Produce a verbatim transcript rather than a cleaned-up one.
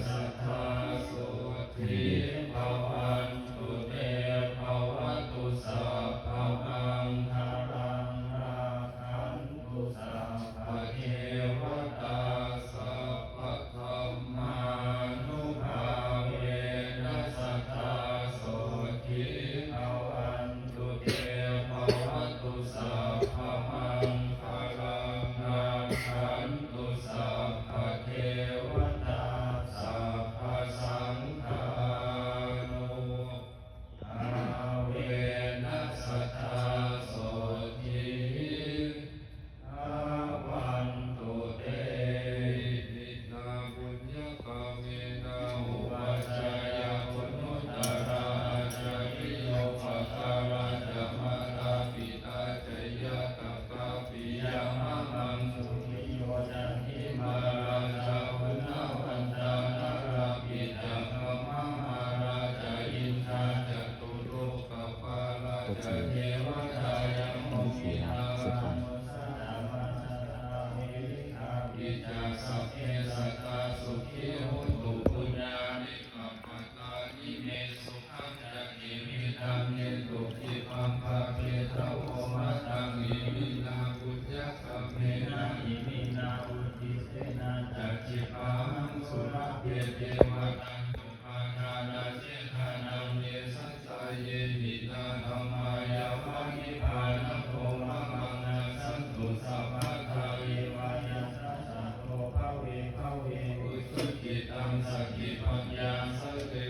sadā sotthī bhavantu te. Bhavatu sabbamaṅgalaṃ, rakkhantu sabbadevatā, sabbadhammānubhāvena sadā sotthī bhavantu te. Bhavatu sabbamaṅgalaṃ, rakkhantu sabbadevatā, sabbasaṅghānubhāvena sadā sotthī bhavantu te. Iminā puññakammena upajjhāyā guṇuttarā ācariyūpakārā ca mātā pitā ca ñātakā piyā mamaṃ suriyo candimā rājā guṇavantā narāpi ca brahmamārā ca indā catulokapālā ca devatā yamo mittā manussā ca majjhattā verikāpi ca sabbe sattā sukhī hontu puññāni pakatāni me sukhañca tividhaṃ dentu khippaṃ pāpetha vo mataṃ. Iminā puññakammena iminā uddisena ca khippāhaṃ sulabhe ceva taṇhupādānachedanaṃ ye santāne hinā dhammā yāva nibbānato mamaṃ nassantu sabbadā yeva yattha jāto bhave bhave ujucittaṃ satipaññā sallekho